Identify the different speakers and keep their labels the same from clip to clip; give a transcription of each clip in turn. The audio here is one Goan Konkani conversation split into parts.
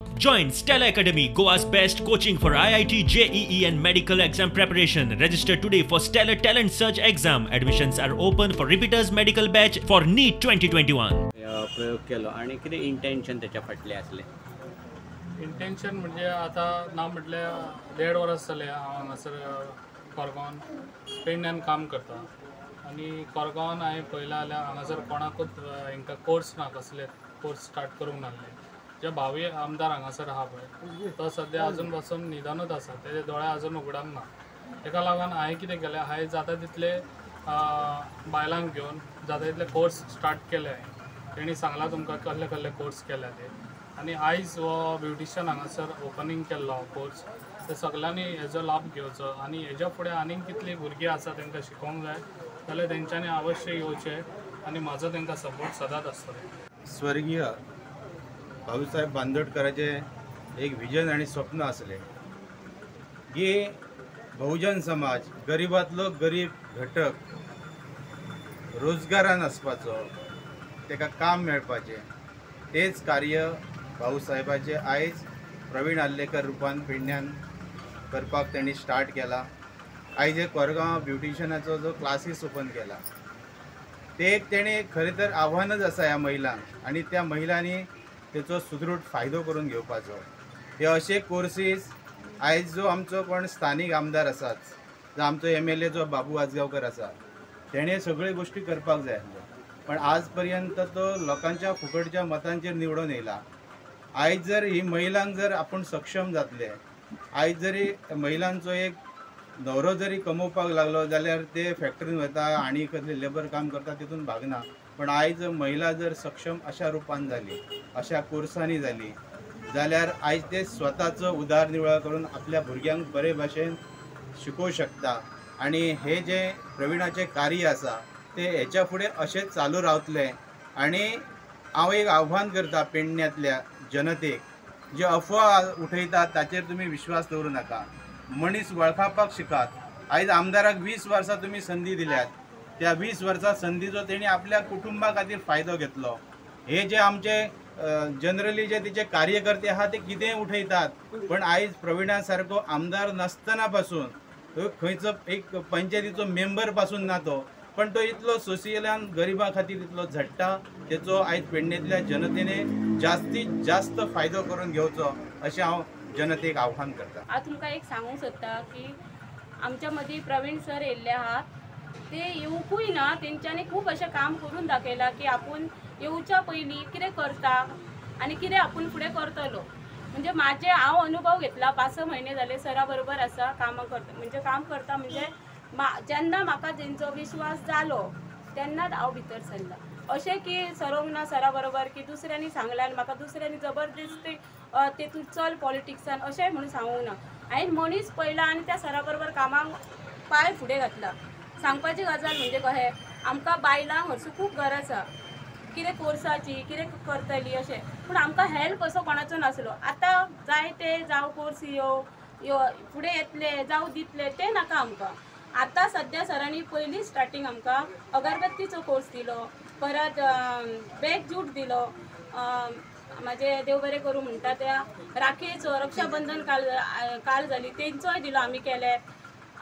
Speaker 1: Join Stella Academy, Goa's best coaching for IIT, JEE and medical exam preparation. Register today for Stellar Talent Search exam. Admissions are open for repeaters medical batch for NEET 2021.
Speaker 2: प्रयोग केलो आनी कितें इंटेन्शन तेच्या फाटलें आसलें?
Speaker 3: इंटेन्शन म्हणजे आतां ना म्हटल्यार 1.5 वर्स जालें हांव हांगासर कोरगांवान पेडण्यान काम करता आनी कोरगांवान हांवें पळयलां जाल्यार हांगासर कोणाकूच हांकां कोर्स ना, कसले कोर्स स्टार्ट करूंक नासले. जे भावी आमदार हांगासर आहा पळय तो सद्या अजून पासून न्हिदनूच आसा, तेजे दोळे अजून उगडूंक ना. तेका लागून हांवें कितें केलें, हांवें जाता तितले बायलांक घेवन जाता तितले कोर्स स्टार्ट केले. हांवें तेणी सांगलां तुमकां कसले कसले कोर्स केल्या ते. आनी आयज हो ब्युटिशियन हांगासर ओपनींग केल्लो कोर्स, ते सगळ्यांनी हेजो लाभ घेवचो आनी हेज्या फुडें आनीक कितलीं भुरगीं आसा तांकां शिकोवंक जाय जाल्यार तेंच्यांनी अवश्य येवचें आनी म्हाजो तांकां सपोर्ट सदांच आसतलो.
Speaker 4: स्वर्गीय भाऊसाहेब बांदोडकराचे एक विजन आणि स्वप्न असले की बहुजन समाज, गरिबांतलो गरीब घटक रोजगारान आसपाचो, ताका काम मेळपाचें, तेच कार्य भाऊसाहेबाचे आयज प्रवीण आर्लेकर रुपान पेडण्यान करपाक तेणी स्टार्ट केला. आयज हे कोरगांव ब्युटिशियनाचो जो क्लासीस ओपन केला ते एक तेणें खरें तर आव्हानच आसा ह्या महिलांक आनी त्या महिलांनी तेचो सुदृढ फायदो करून घेवपाचो. हे अशे कोर्सीस आयज जो आमचो कोण स्थानीक आमदार आसात, जो आमचो MLA जो बाबू आजगांवकर आसा, तेणें सगळ्यो गोश्टी करपाक जाय आसल्यो, पण आज पर्यंत तो लोकांच्या फुकटच्या मतांचेर निवडून येयला. आयज जर ही महिलांक जर आपूण सक्षम जातले, आयज जरी महिलांचो एक न्हवरो जरी कमोवपाक लागलो जाल्यार ते फॅक्टरीन वता आनी कसले लेबर काम करता तितून भागना, पण आयज महिला जर सक्षम अशा रुपान जाली, अशा कोर्सांनी जाली जाल्यार आयज ते स्वताचो उदारनिर्वाह करून आपल्या भुरग्यांक बरे भाशेन शिकोवंक शकता. आनी हे जे प्रवीणाचें कार्य आसा ते हेच्या फुडें अशेंच चालू रावतलें. आनी हांव एक आव्हान करता पेडण्यांतल्या जनतेक, जे अफवा उठयतात ताचेर तुमी विश्वास दवरूं नाका, मनीस वळखावपाक शिकात. आयज आमदाराक 20 वर्सां तुमी संदी दिल्यात, त्या 20 वर्सां संदीचो तेणी आपल्या कुटुंबा खातीर फायदो घेतलो. हे जे आमचे जनरली जे तिचे कार्यकर्ते आहा ते कितेंय उठयतात, पण आयज प्रवीणा सारको आमदार नासतना पासून खंयचो एक पंचायतीचो मेंबर पासून ना तो, पण तो इतलो सोशियलान गरिबां खातीर इतलो झडटा, तेचो आयज पेडणेंतल्या जनतेने जास्तीत जास्त फायदो करून घेवचो अशें हांव जनतेक आव्हान करता.
Speaker 5: हांव तुमकां एक सांगूंक सोदता की आमच्या मदीं प्रवीण सर येयल्ले आहात, ते येवकूय ना, तेंच्यांनी खूब अशें काम करून दाखयलां की आपूण येवच्या पयलीं कितें करता आनी कितें आपूण फुडें करतलो. म्हणजे म्हाजे हांव अनुभव घेतला, 5-6 म्हयने जाले सरा बरोबर आसा, कामां करता, म्हणजे काम करता, म्हणजे जेन्ना म्हाका तेंचो विश्वास जालो तेन्नाच हांव भितर सरलां. अशें की सरोंक ना सरा बरोबर की दुसऱ्यांनी सांगलां आनी म्हाका दुसऱ्यांनी जबरदस्ती तेतून चल पॉलिटिक्सान अशें म्हणून सांगूंक ना. हांवें मनीस पळयला आनी त्या सरा बरोबर कामाक पांय फुडें घातला. सांगपाची गजाल म्हणजे कशें आमकां बायलांक हरसूं खूब गरज आसा, कितें कोर्साची कितें करतली अशें, पूण आमकां हेल्प असो कोणाचो नासलो. आतां जाय ते जावं कोर्स यो यो फुडें येतले जावं दितले तें नाका आमकां. आतां सद्या सरांनी पयली स्टार्टींग आमकां अगरबत्तीचो कोर्स दिलो, परत बॅग जूट दिलो, म्हाजें देव बरें करूं म्हणटा त्या राखयेचो रक्षाबंधन काल काल जाली तेंचोय दिलो आमी केले.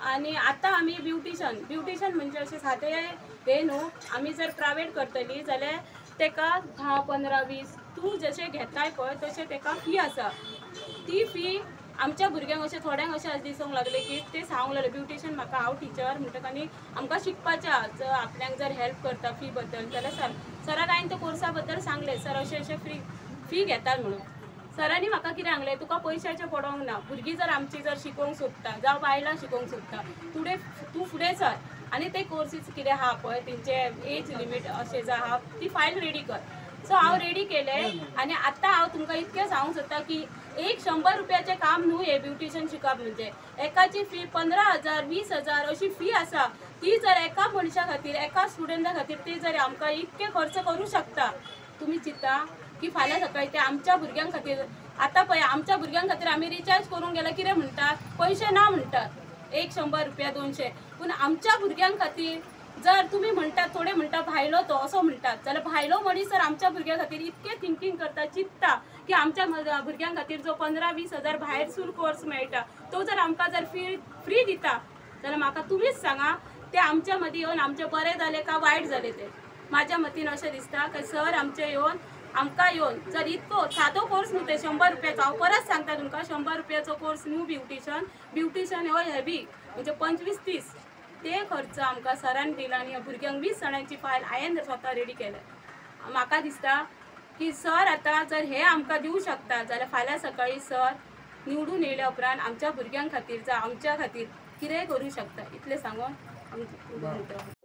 Speaker 5: आनी आतां आमी ब्युटिशन म्हणजे अशें सादें हें न्हू, आमी जर प्रायवेट करतली जाल्यार तेका 10, 15, 20 तूं जशें घेताय पळय तशें तेका फी आसा. ती फी आमच्या भुरग्यांक अशें थोड्यांक अशें दिसूंक लागलें की ते सांगूंक लागले ब्युटिशन म्हाका हांव टिचर म्हणटक आनी आमकां शिकपाचें आहा, जर आपल्याक जर हेल्प करता फी बद्दल जाल्यार सर सराक हांवें त्या कोर्सा बद्दल सांगलें, सर अशें अशें फी घेतात म्हणून. सरांनी म्हाका कितें सांगलें, तुका पयशाचें पडोंक ना, भुरगीं जर आमची जर शिकोवंक सोदता जावं बायलां शिकोवंक सोदता तूं फुडें सर आनी ते कोर्सीस कितें आहा पळय तेंचे एज लिमीट अशें जाय आहा ती फायल रेडी कर. सो हांव रेडी केलें आनी आतां हांव तुमकां इतकें सांगूंक सोदता की एक 100 रुपयाचें काम न्हू हें ब्युटिशन शिकप म्हणजे, एकाची फी 15,000 20,000 अशी फी आसा. ती जर एका मनशा खातीर एका स्टुडंटा खातीर ती जर आमकां इतके खर्च करूं शकता, तुमी चिंता की फाल्यां सकाळीं ते आमच्या भुरग्यां खातीर. आतां पळय आमच्या भुरग्यां खातीर आमी रिचार्ज करूंक गेल्यार कितें म्हणटात, पयशे ना म्हणटात, 100 रुपया 200, पूण आमच्या भुरग्यां खातीर जर तुमी म्हणटात थोडे म्हणटा भायलो तो असो म्हणटात जाल्यार भायलो मनीस जर आमच्या भुरग्यां खातीर इतकें थिंकींग करता, चिंतता की आमच्या भुरग्यां खातीर जो 15-20 हजार भायरसून कोर्स मेळटा तो जर आमकां जर फ्री दिता जाल्यार म्हाका तुमीच सांगा ते आमच्या मदीं येवन आमचें बरें जालें काय वायट जालें तें. म्हाज्या मतीन अशें दिसता की सर आमचे येवन आमकां येवन जर इतको सादो कोर्स न्हू ते 100 रुपयाचो, हांव परत सांगता तुमकां 100 रुपयाचो कोर्स न्हू ब्युटिशन, ब्युटिशन हो हेवी म्हणजे 25-30 ते खर्च आमकां सरान दिला आनी भुरग्यांक 20 जाणांची फायल हांवें स्वता रेडी केल्या. म्हाका दिसता की सर आतां जर हे आमकां दिवं शकता जाल्यार फाल्यां सकाळीं सर निवडून येयल्या उपरांत आमच्या भुरग्यां खातीर जावं आमच्या खातीर कितेंय करूं शकता इतलें सांगून आमचें.